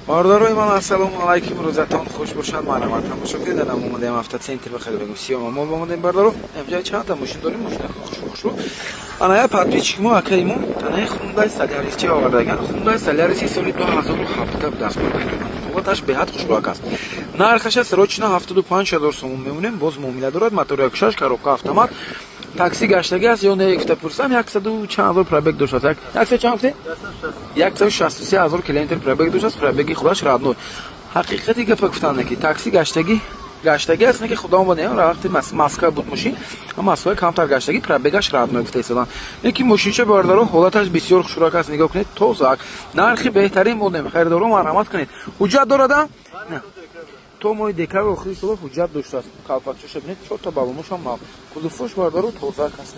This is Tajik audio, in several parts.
Бародарои ман, ассалому алайкум, рӯзатон хуш бошад. Марҳамат, тамошо кунед. Ана омадаем автоцентр бихарӣ, бегум сиёма мо омадаем. Бародаро, инҷа чанд та мошин дорем, мошина хушу хушу. Ана я подписчик мо, акаи мо, ана Хундай Солярис чи овардаган. Хундай Солярис соли 2017 даст бурдаган. Ҳолаташ беҳад хушбак аст. Нархаша срочно 75 000 сомон мемонем, боз муомила дорад. Мотор 1.6, коробка автомат. Такси гаштагӣ аст ё не, гуфта пурсам, яксаду чанд ҳазор пробег доштааст. Яксад чанд гуфте? 163 000 километр пробег доштааст, пробеги худаш родной. Ҳақиқати гапа гуфтанда, ки такси гаштагӣ аст, не ки худо не, вақти Москва буд мошин, Москва камтар гаштагӣ, пробегаш родной гуфта истодан. Лекин мошинча, бародаро, ҳолаташ бисёр хушрак аст, нигоҳ кунед, тозак. Нархи беҳтарин монем, харидоро, марҳамат кунед. Ҳуҷҷат дорада? То моҳи декабр охири сола ҳуҷҷат доштааст. Калпакчаша бинед, чорта балоношам нав, кузовош, бародаро, тозак аст.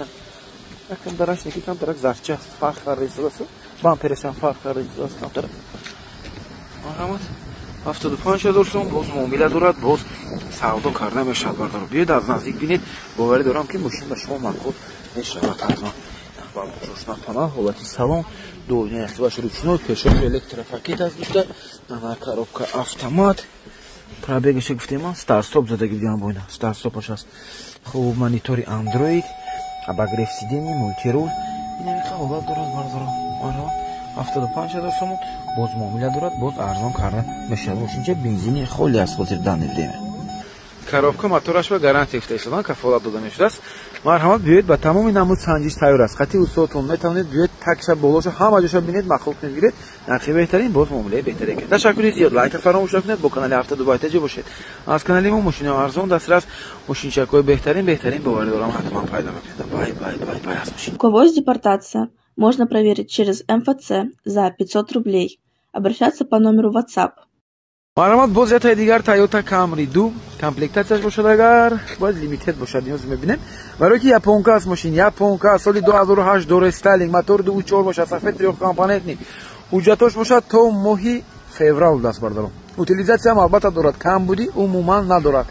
Якам дараш неки камтарак зарча фарқ карда истодааст, бамперашам фарқ карда истодааст камтарак. Марҳамат, 75 000 сом, боз муомила дорад, боз савдо карда мешавад. Бародаро, биёед, аз наздик бинед. Боварӣ дорам, ки мошин ба шумо маъқул мешавад ҳатман. Балоншошнапана, ҳолати салон, дуйна яхтибаш ручной, пешош электропакет аст дошта, ана коробка автомат. Пробегаша гуфтем, ман старт-стоп задаги будем, бойна старт-стопаш аст. Хуб, монитори Android, обогрев сиденье, мультируль, инамиқа ҳолат дорад. Бародаро, марҳамат, 75 000 сомон, боз муомила дорад, боз арзон карда мешавад. Мошинча бензини холи аст ҳозир, данный время. Коробка, мотораш ба гарантия гуфта истодан, кафолат дода мешудааст. Марҳамат, биёед, ба тамоми намуд санҷиш тайёр аст. Қати устодтон метавонед биёед, такша болоша, ҳама ҷоша бинед, маъқул кунед, гиред. Нархи беҳтарин, боз муомилаи беҳтаре. Ташаккури зиёд, лайка фаромӯш накунед, бо канали ҳафта дубайтаҷи бошед. Аз канали мо мошинаи арзон, дастрас, мошинчакҳои беҳтарин, беҳтарин, боварӣ дорам, ҳатман пайдо мекунед. Бай, бай, бай, бай аз мошин. У кого есть депортация, можно проверить через МФЦ за 500 рублей. Обращаться по номеру WhatsApp. Марҳамат, боз ятаи дигар Тойота Камри 2, комплектатсияш бошад, агар бояд Limited бошад, ниёз мебинем, барое ки японка аст. Мошин японка, соли 2008, дорестайлинг, мотор 2.4 бошад, сафед, трёхкомпонентный. Ҳуҷҷатош бошад то моҳи феврал даст, бародарон. Утилизатсиям албатта дорад, камбудӣ умуман надорад.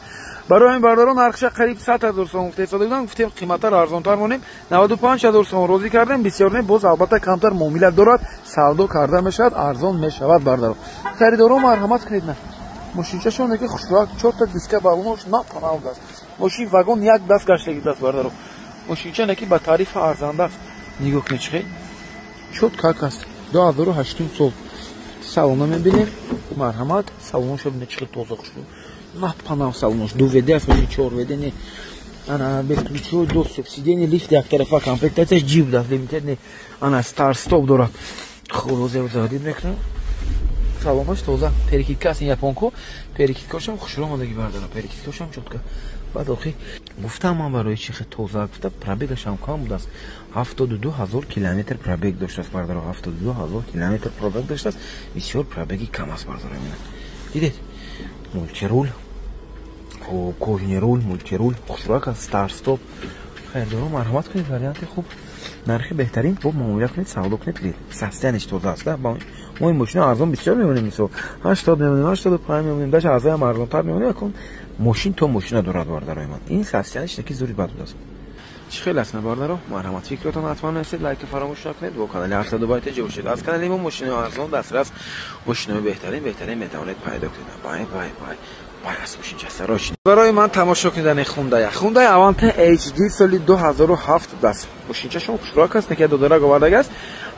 Барои ҳамин, бародарон, нархша қариб 100 000 сом гуфта истода будам, гуфтем, қиматтар, арзонтар монем, 95 000 сом розӣ кардем. Бисёр не, боз албатта камтар муомила дорад, савдо карда мешавад, арзон мешавад. Бародарон, харидорон, марҳамат кунед. На мошинчашон ки хушрак, чорта диска, балонош на панав даст. Мошин вагон як даст гаштаги даст, бародарон. Мошинча неки ба тарифа арзанда аст. Нигоҳ кунед, чӣ хел чётко аст. 2008-ум сол. Салона мебинем, марҳамат, салоноша бинед, чӣ хел тоза, хушрӯ, напанав салонош. 2 ВД аст мошин, 4 ВД не. Ана бесключевой доступ, сиденье, лифт яктарафа, комплектатсияш ҷип даст, Limited не. Ана старт стоп дорад. Хуб, заводить мекунам. Салонаш тоза, перекидка аст, японко, перекидкашам хушрӯ омадаги, бардора, перекидкашам чётко. Баъд охи гуфтам ман барои чи хел тоза гуфта, пробегашам кам будааст, 72 000 километр пробег доштааст. Бардаро, 72 000 километр пробег доштааст, бисёр пробеги кам аст, бардаро. Дидед, мультируль, кожаный руль, мультируль, хушрӯак аст, старт стоп. Хайрдоро, марҳамат кунед, варианти хуб, нархи беҳтарин, бо муомила кунед, савдо кунед. Гиред, состояниеш тоза аст. Мо ин мошина арзон бисёр мемонем, мисол 80 мемонем, 85 мемонем, даже азаям арзонтар мемонем. Акун мошин то мошина дорад, бардарои ман. Ин состояниеш таки зури бад будааст. Чӣ хел аст, бардаро? Марҳамат, фикротон ҳатман нависед, лайка фаромӯш накунед, бо канали ҳафтаду байтаҷи бошед. Аз канали мо мошинаи арзон, дастрас, мошинаи беҳтарин, беҳтарин метавонед пайдо кунед. Бай, бай, бай, бай аст мошинча сароч. Барои ман тамошо кунедани Хундая, Хундай Аванте HD, соли 2007 даст. Мошинчашон хушрӯак аст, неки додарак овардаг аст.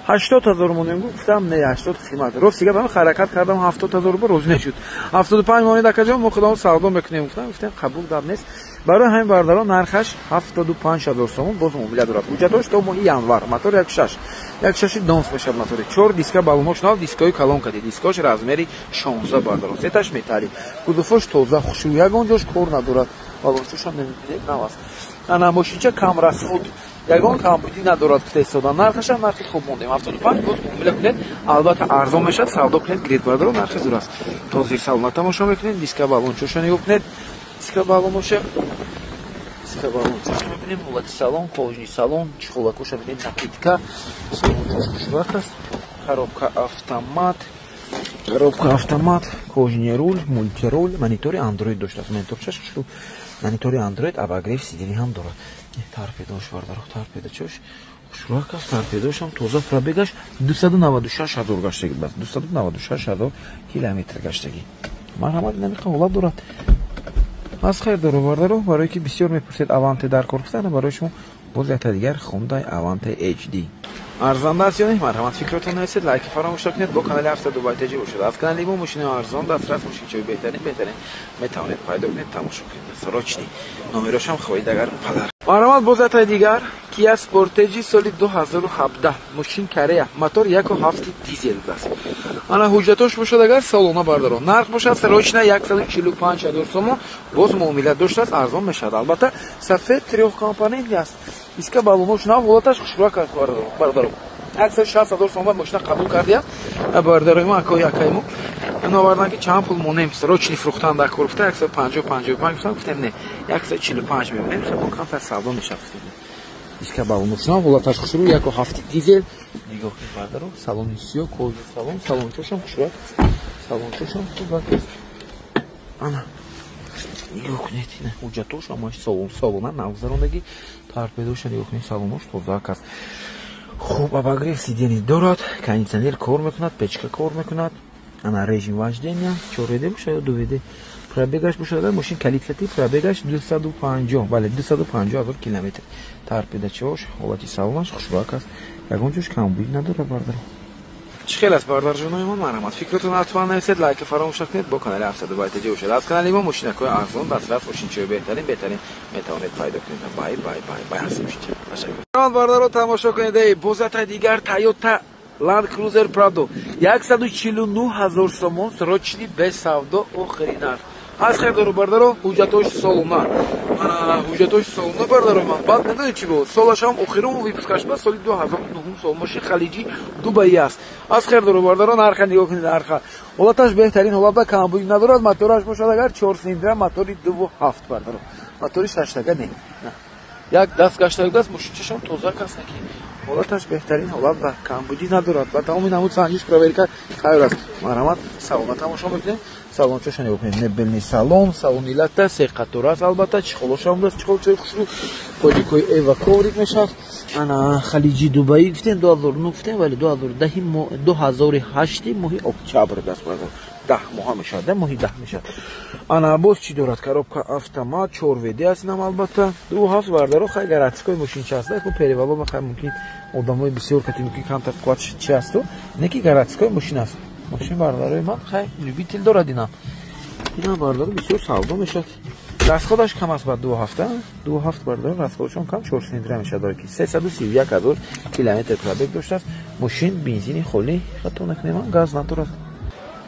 80 000 монем, гуфтам, не, 80 қимат. Рости гап, ҳаракат кардам, 70 000 бо розӣ нашуд. 75 монед, акаҷон, мо худамон савдо мекунем, гуфтам. Гуфтем, қабул, гап нест. Барои ҳамин, бародарон, нархаш 75 000 сомон, боз муомила дорад. Ҳуҷҷатош то моҳи январ. Мотор 1.6, 1.6 донс мешавад мотори, чор диска, балонош нав, дискои калон кади, дискош размери 16, бародарон, сеташ металли. Кузовош тоза, хушрӯ, ягон ҷош кор надорад, балончошам намебинед, нав аст. Ана мошинча камрасход, ягон камбудӣ надорад, гуфта истодан. Нархашам нархи хуб мондем, 75, боз муомила кунед, албатта арзон мешавад, савдо кунед, гиред. Бародарон, нархи зур аст. То зир салона тамошо мекунед, диска, балончоша нигоҳ кунед, диска, балоноша, диска, балончоша мебинем. Ҳолати салон, кожаный салон, чехолакоша бинед, накидка, салончош хушвақт аст. Коробка автомат, коробка автомат, кожаный руль, мультируль, монитори Android доштааст, мониторчаш хушрӯ, монитори Android, обогрев сиденье ҳам дорад. Торпедош, бардаро, торпедочош Хушрӯак аст, торпедошам тоза, пробегаш 296 ҳазор гаштагӣ бас, 296 ҳазор километр гаштагӣ. Марҳамат, инамиқа ҳолат дорад. Аз хайр дору бардаро, барое ки бисёр мепурсед Аванте дар кор гуфтана, барои шумо боз якта дигар Хундай Аванте HD. Арзанда аст ё не? Марҳамат, фикротон нависед, лайки фаромӯш накунед, бо канали 7 Дубай ТЖ бошед. Аз канали мо мошинаи арзон, дастрас, мошинчаи беҳтарин, беҳтарин метавонед пайдо кунед, тамошо кунед. Срочный номерошам хоҳед агар падар. Марҳамат, боз якта дигар Kia Sportage соли 2017, мошин Корея, мотор 1.7 дизел аст. Ана ҳуҷҷатош бошад агар салона бардаро. Нарх бошад срочно 145 ҳазор сомон, боз муомила доштааст, арзон мешавад. Албатта сафед трехкомпонентный аст. Иска балонош нав, ҳолаташ хушрӯак аст бардаро. 160 ҳазор сомон мошина қабул кардия. Бардарои мо, акои акаи мо. Навардан ки чанд пул монем, срочный фурӯхтан дар кор гуфта 150 55 гуфтам, гуфтем не, 145 мемонем, бо камтар савдо мешавад. Иска балонош нав, ҳолаташ хушрӯ, 1.7 дизел. Нигоҳ кунед бардаро, салони сиёҳ, кожа салон, салончошам хушрӯак аст. Салончошам хуб аст. Ана нигоҳ кунед, ина ҳуҷҷатош ҳамааш салон, салона навгузарондагӣ, торпедоша нигоҳ кунед, салонош тозаак аст. Хуб, обогрев сидений дорад, кондитсионер кор мекунад, печка кор мекунад. Ана режим вождения, 4 ВД бошад ё 2 ВД. Пробегаш бошад, мошин калитати, пробегаш 250, бале, 250 ҳазор километр. Торпедачаош, ҳолати салонаш хушрӯак аст. Ягон ҷош камбудӣ надорад бардаро. Чӣ хел аст бардарҷонои мо? Марҳамат, фикротон ҳатман нависед, лайка фаромӯш накунед, бо канали 7 Дубай ТЖ бошад. Аз канали мо мошинакҳои арзон, дастрас, мошинчаҳои беҳтарин, беҳтарин метавонед пайдо кунед. Бай бай бай бай ҳаст мошинча. Ташаккур. Бардаро, тамошо кунед, эй, боз якта дигар Toyota Land Cruiser Prado 149 ҳазор сомон, срочный, без савдо, охири нарх. Аз хайр дору бардаро, ҳуҷҷатош солона. Ҳуҷҷатош солона бардаро ман. Баъд медонед чӣ буд? Солашам охирум выпускаш ба соли 2009 сол, мошин халиҷи Дубаи аст. Аз хайр дору бардаро, нарха нигоҳ кунед, нарха. Ҳолаташ беҳтарин ҳолат, камбудӣ надорад, мотораш бошад агар 4 цилиндра, мотори 2.7 бардаро. Мотори шаштага не. Як даст гаштаг даст, мошинчашам тоза аст ки. Ҳолаташ беҳтарин ҳолат ва камбудӣ надорад. Ба тамоми намуд санҷиш, проверка тайёр аст. Марҳамат, салона тамошо мекунем. Салончаша нигоҳ кунед. Мебельный салон, салони латта, се қатор аст албатта, чехолошам аст, чехолчаи хушрӯ, поликои эва коврик мешавад. Ана халиҷи Дубаи гуфтем, 2009 гуфтем, вале 2010 2008 моҳи октябр аст бародар. 10 моҳа мешавад, моҳи 10 мешавад. Ана боз чӣ дорад? Коробка автомат, 4 ВД аст инам албатта. 2.7 бардаро, хай городской мошинча аст. Ку перевалома хай мумкин одамои бисёр кати мумкин камтар қувват чи асту, не ки городской мошин аст. Мошин бардарои ман хай любитель дорад инам. Инам бардаро бисёр савдо мешавад. Расходаш кам аст ба 2.7, 2.7 бардаро расходашон кам, 4 цилиндра мешавад, ки 331 ҳазор километр пробег доштааст. Мошин бензини холӣ, хато накунем, газ надорад.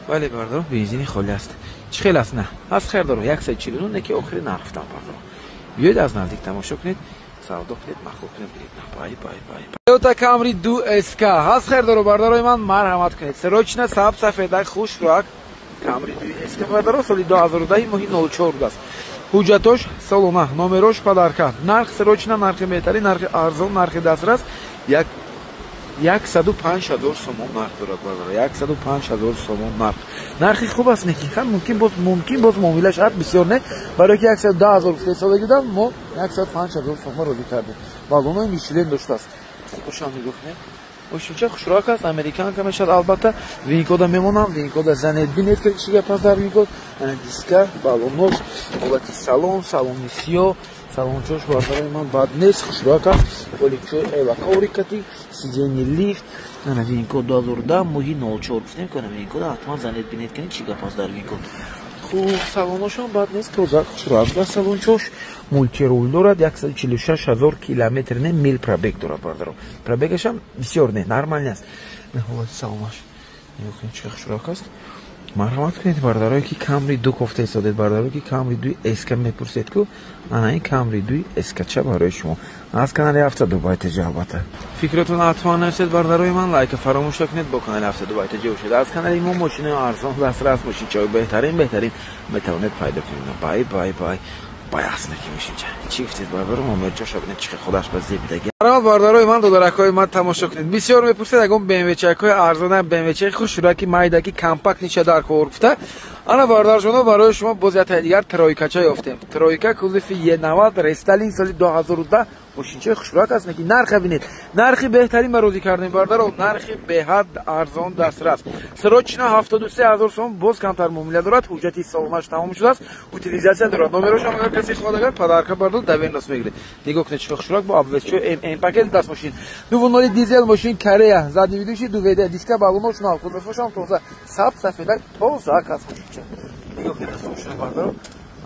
Бале бардаро, бензини холӣ аст. Чӣ хел аст? На. Аз хайр дору 149, не ки охири нарх гуфтам бардаро. Биёед аз наздик тамошо кунед, савдо кунед, маъқул кунед, биред. Бай бай бай. Toyota Camry 2 SK. Аз хайр дору бардарои ман, марҳамат кунед. Срочно, сабз, сафедак, хушрӯак Camry 2 SK бардаро, соли 2010 моҳи 04 будааст. Ҳуҷҷатош салона, номерош подарка. Нарх срочно, нархи беҳтарин, нархи арзон, нархи дастрас 105 ҳазор сомон нарх дорад бардаро. 105 ҳазор сомон нарх. Нархи хуб аст, не ки мумкин боз муомила шавад, бисёр не. Барои ки 110 ҳазор гуфта солаги будам, мо 105 ҳазор сомон розӣ кардем. Балонои Мишлен доштааст. Хушам нигоҳ кунед. Мошинча хушрӯак аст, американка мешавад албатта. ВИН-кода мемонам, ВИН-кода занед, бинед ки чӣ гап аст дар ВИН-код. Ана диска, балонош, ҳолати салон, салони сиёҳ, салончош бардарои ман бад нест, хушрӯак аст. Поликчои эва коврикати, сиденье лифт, ана ВИН-код 2010 моҳи 04 гуфтем ки ана ВИН-кода ҳатман занед, бинед ки чӣ гап аст дар ВИН-код. Хуб, салоношам бад нест, тоза, хушрӯак аст салончош. Мультируль дорад, 146 ҳазор километр не, мил пробег дорад бардаро. Пробегашам бисёр не, нормальный аст. Ҳолати салонаш нигоҳ кунед, чӣ хушрӯак аст. Марҳамат кунед бардарое ки Камри ду кофта истодед, бардарое ки Камри дуи СК мепурсед ку, ана ин Камри дуи СКча барои шумо аз канали 7 Дубай ТЖ. Албатта, фикротон ҳатман нависед бардарои ман, лайка фаромӯш накунед, бо канали 7 Дубай ТЖ бошед. Аз канали мо мошинаи арзон, дастрас, мошинчаҳои беҳтарин, беҳтарин метавонед пайдо кунед. Бай бай бай бай аст неки мошинча. Чӣ гуфтед бардаро? Момерҷоша бинед, чӣ худаш ба зебидаги. Марҳамат бардарои ман, додаракҳои ман, тамошо кунед. Бисёр мепурсед ягон БМВчакҳои арзона, БМВчаи хушрӯаки майдаки компактныйча дар кор гуфта. Ана бардарҷоно, барои шумо боз яктаи дигар тройкача ёфтем. Тройка кузови Е90 рестайлинг соли 2010 Мошинчаи хушрак аст, лекин нарха бинед. Нархи беҳтарин ба розӣ кардем бародаро, нархи беҳад арзон дастрас. Срочно 73000 сом боз камтар муомила дорад, ҳуҷҷати солонаш тамом шудааст, утилизатсия дорад. Номерошам агар касе хоҳад агар подарка бардор доверенность мегиред. Нигоҳ кунед чӣ хушрак бо обвесчо ММ пакет даст мошин. 2.0 дизел мошин Корея, задний ведущий 2 ВД, диска баллонош нав, кузовшам тоза, сабз сафедак тоза аст мошинча. Нигоҳ кунед даст мошин бародаро.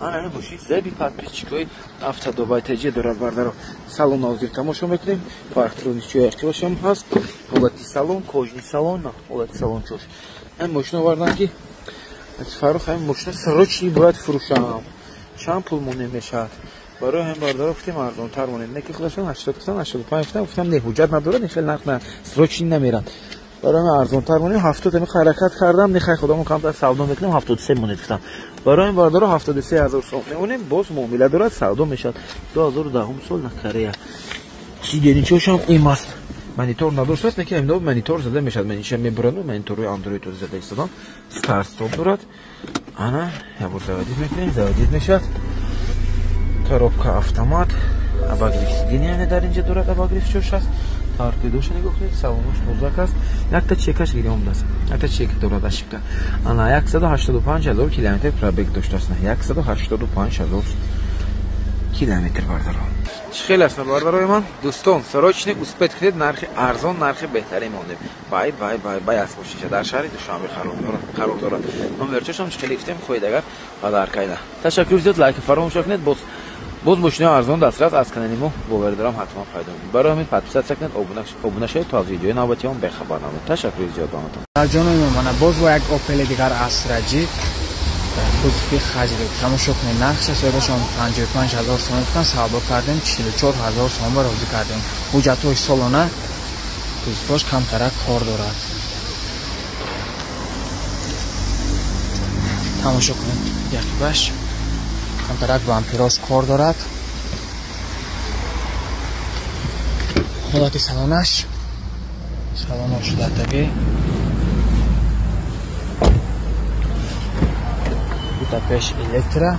Ана ин мошин зеби подписчикои Автодубай ТЖ дорад бародаро. Салон ҳозир тамошо мекунем. Парктроник чояш ҳаст. Ҳолати салон, кожный салон, ҳолати салон чош. Ин мошин овардан ки Фаррух ҳамин мошина срочно бояд фурӯшам. Чанд пул монем мешавад? Барои ҳамин бародаро гуфтем арзонтар монем. Не ки худашон 80 гуфтан, 85 гуфтан, гуфтам не ҳуҷҷат надорад, ин хеле нарх на срочно намерад. Барои ҳамин арзонтар монем 70 ҳамин ҳаракат кардам, не хай худамон камтар савдо мекунем 73 монед гуфтам. Барои ин бародаро 73000 сом мемонем, боз муомила дорад, савдо мешавад. 2010 сол на Корея. Сиденичошам им аст. Монитор надоштааст, лекин ҳамин монитор зада мешавад. Ман мебурам, мониторҳои Android зада истодам. Старт стоп дорад. Ана, як бор заводить мекунем, заводить мешавад. Коробка автомат, обогрев сиденья дар инҷа дорад, обогрев чош аст. Торпедоша нигоҳ кунед, салонош тозак аст. Якта чекаш гирёмдааст. Якта чек дорад ошибка. Ана 185000 километр пробег доштааст. 185000 километр бародаро. Чӣ хел аст бародарои ман? Дӯстон, срочно успеть кунед, нархи арзон, нархи беҳтарин мондем. Бай бай бай бай аст мошинча дар шаҳри Душанбе қарор дорад. Номерчашам чӣ хеле гуфтем, хоҳед агар подаркайда. Ташаккур зиёд, лайк фаромӯш накунед. Боз мошинаи арзон дастрас аз канали мо боварӣ дорам ҳатман пайдо мекунед. Барои ҳамин подписаться кунед, обуна шавед то аз видеои навбатиён бехабар намонед. Ташаккур зиёд ба ҳаматон. Ҷонои мо мана боз бо як Опел дигар Astra G кузови хаҷрик тамошо кунед. Нархша соҳибашон 55000 сомон гуфтан, савдо кардем 44000 сомон ба розӣ кардем. Ҳуҷҷатҳои солона, кузоваш камтарак кор дорад. Тамошо кунед яқибаш камтарак бамперош кор дорад. Ҳолати салонаш, салонош латтагӣ, дута пеш электро.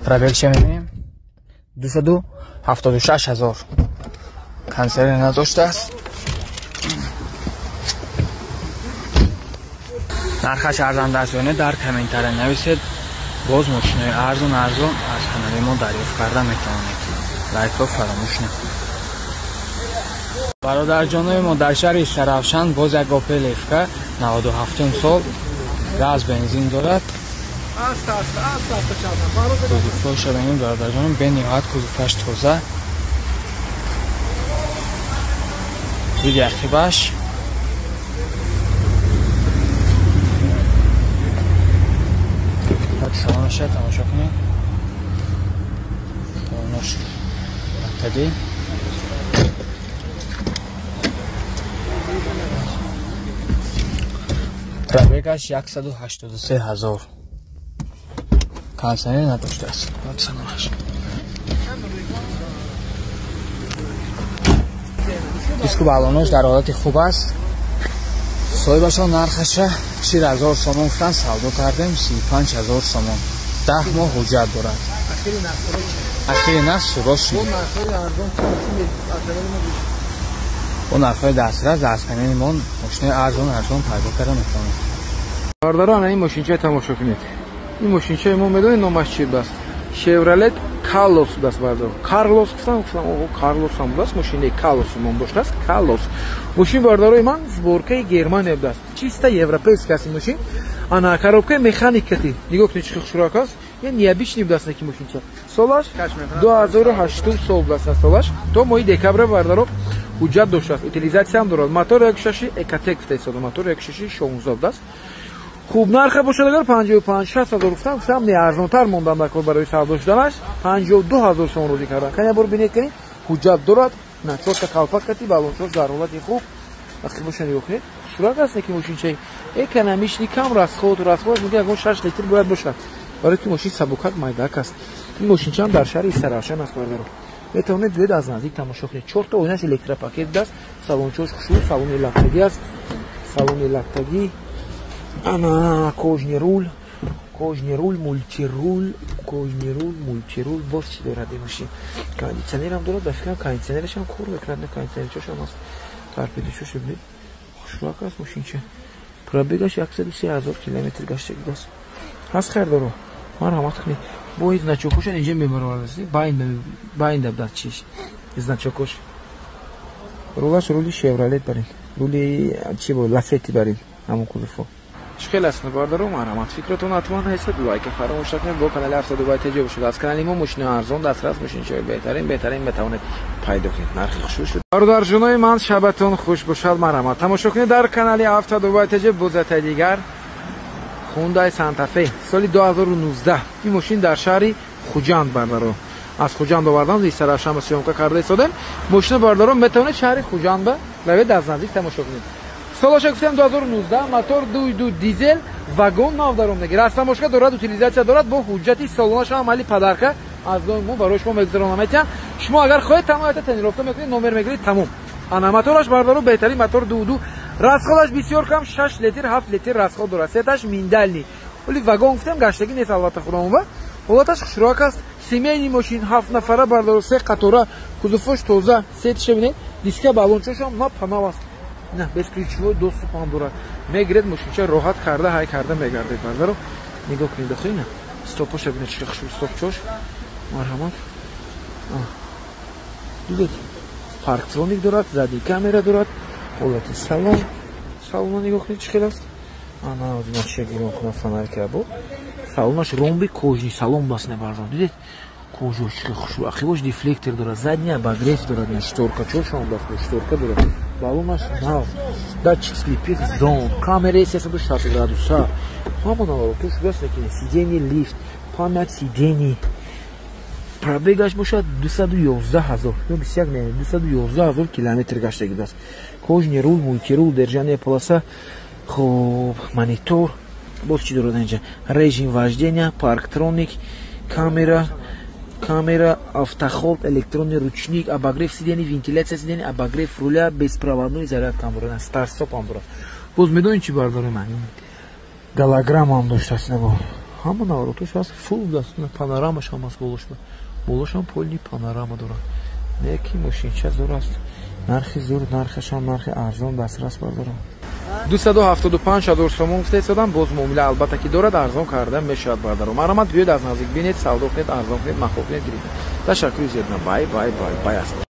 Пробегша мебинем 276000. Кондиционер надоштааст. Нархаш арзанда аст ё не дар комментария нависед. Боз мошинои арзон арзон аз канали мо дарёфт карда метавонед. Лайкро фаромӯш накунед. Бародарҷонои мо дар шаҳри Сарафшан боз як Opel Efka 97 сол газ бензин дорад. Кузовҳояшро бинед бародарҷонам, бениҳоят кузоваш тоза. Види ақибаш салонаша тамошо кунед. Салонош латтагӣ. Пробегаш 183000. Кондиционер надоштааст. Салонаш. Диску баллонош дар ҳолати хуб аст. Соҳибашон нархаша 40000 сомон гуфтан, савдо кардем 35000 сомон. 10 моҳ ҳуҷҷат дорад. Ахири нарх рост шуд. Бо нархҳои дастрас аз канали мо мошинаи арзон арзон пайдо карда метавонед. Бародаро, ана ин мошинчаи тамошо кунед. Ин мошинчаи мо медонед номаш чи будааст? Chevrolet Карлос будааст бародаро. Карлос гуфтам, оҳо Карлос ҳам будааст, мошинаи Карлос ном доштааст, Карлос. Мошин бародарои ман сборкаи Германия будааст. Чисто европейский аст ин мошин. Ана коробкаи механикати. Нигоҳ кунед чӣ хушрак аст. Ин необычный будааст ки мошинча. Солаш 2008 сол будааст солаш. То моҳи декабр бародаро ҳуҷҷат доштааст, утилизатсия ҳам дорад. Мотор 1.6 Ecotec гуфта истода, мотор 1.6 16 будааст. Хуб нарха бошад агар 55-60 ҳазор гуфтам, гуфтам не арзонтар мондам дар кор барои савдо шуданаш 52 ҳазор сом розӣ кардам. Кани бор бинед кани ҳуҷҷат дорад, на чорта калпак кати баллончош дар ҳолати хуб. Вақте боша нигоҳ кунед, хушрак аст ки мошинчаи экономичный, кам расход, расход мегӯяд ягон 6 литр бояд бошад. Барои ки мошин сабукак майдак аст. Ин мошинча ҳам дар шаҳри Истаравшан аст бародаро. Метавонед биёед аз наздик тамошо кунед. Чорта оинаш электропакет будааст, салончош хушрӯ, салони латтагӣ аст, салони латтагӣ. Ана кожный руль, Кожаный руль, мультируль, кожаный руль, мультируль. Боз чӣ дорад ин мошин? Кондитсионерам дорад, ба фикрам, кондитсионерашам кор мекунад, кондитсионерчошам аст. Торпедочош бибинед. Хушрӯак аст мошинча. Пробегаш 103 ҳазор километр гаштагидаст. Ҳаст хайрдоро. Марҳамат кунед. Бо ин значокошон инҷа мебаровардаст. Байн байн дабдат чиш. Значокош. Рулаш рули Шевролет барин. Рули чи бо Ласети барин. Ҳамон кузовҳо. Чӣ хел аст, бародаро? Марҳамат, фикратон ҳатман ҳастад, лайка фаромӯш накунед. Бо канали Авто Дубай ТҶ бошед. Аз канали мо мошини арзон, дастрас, мошинчаҳои беҳтарин, беҳтарин метавонед пайдо кунед. Нархи хушрӯ шуд. Бародарҷонои ман, шабатон хуш бошад. Марҳамат, тамошо кунед дар канали Авто Дубай ТҶ. Бозатаи дигар Хундай Сантафе соли 2019. Ин мошин дар шаҳри Хуҷанд, бардаро, аз Хуҷанд овардам, истарашама съёмка карда истодем мошина. Бардаро, метавонед шаҳри Хуҷанд ба равед, аз наздик тамошо кунед. Солаша гуфтем 2019, мотор 2.2 дизел, вагон нав даромдаги, растаможка дорад, утилизация дорад. Бо ҳуҷҷати солонаша амали подарка аз дои мо барои шумо мегузарона метиҳам. Шумо агар хоҳед, тамоята тонировка мекунед, номер мегиред, тамом. Ана мотораш, бародаро, беҳтарин мотор 2.2, расходаш бисёр кам, 6 литр, 7 литр расход дорад. Сеташ миндальный. Оли вагон гуфтем, гаштагӣ нест, албатта, худомон. Ҳолаташ хушрӯак аст. Семейный мошин, ҳафт нафара, бародаро, се қатора, кузовош тоза, сетиша бинед, диска баллончошам на панав аст. На бесключевой доступ ҳам дорад. Мегиред мошинча, роҳат карда ҳай карда мегардед. Бародаро, нигоҳ кунед, охи, стопоша бинед, чӣ хушрӯ стопчош. Марҳамат, дидед, парктроник дорад, задний камера дорад. Ҳолати салон, салона нигоҳ кунед, чӣ хел аст. Ана озина чия гирон кунам фонарика. Бо салонаш ромби кожаный салон бас небардор. Дидед, кожаш чӣ хушрӯ, ақибош дефлектор дорад, задний обогрев дорад, на шторка чошам дафт, шторка дорад, баллонаш нав, датчик слепых зон, камераи 360 градуса, ҳама наворотош гаст, лекин сиденье лифт, память сидений. Пробегаш бошад 211 ҳазор ё 21, не, 211 ҳазор километр гаштагидааст. Кожаный руль, мультируль, держание полоса. Хуб, монитор. Боз чӣ дорад инҷа? Режим вождения, парктроник, камера, камера автохолд, электронный ручник, обогрев сидений, вентиляция сидений, обогрев руля, беспроводной зарядка ҳам дорад, старт-стоп ҳам дорад. Боз медонед чӣ, бардори ман? Голограмма ҳам доштааст. Ҳама наворотош ҳаст, фул даст, панорамаш ҳам аст болошба, болошам полный панорама дорад. Неки мошинча зур аст, нархи зур, нархашам нархи арзон, дастрас, бардорам. 275 ҳазор сомон гуфта истодам. Боз муомила албатта ки дорад, арзон карда мешавад. Бардаро, марҳамат, биёед, аз наздик бинед, савдо кунед, арзон кунед, махол кунед, гиред. Ташаккури зиёд. Бай бай бай бай аст.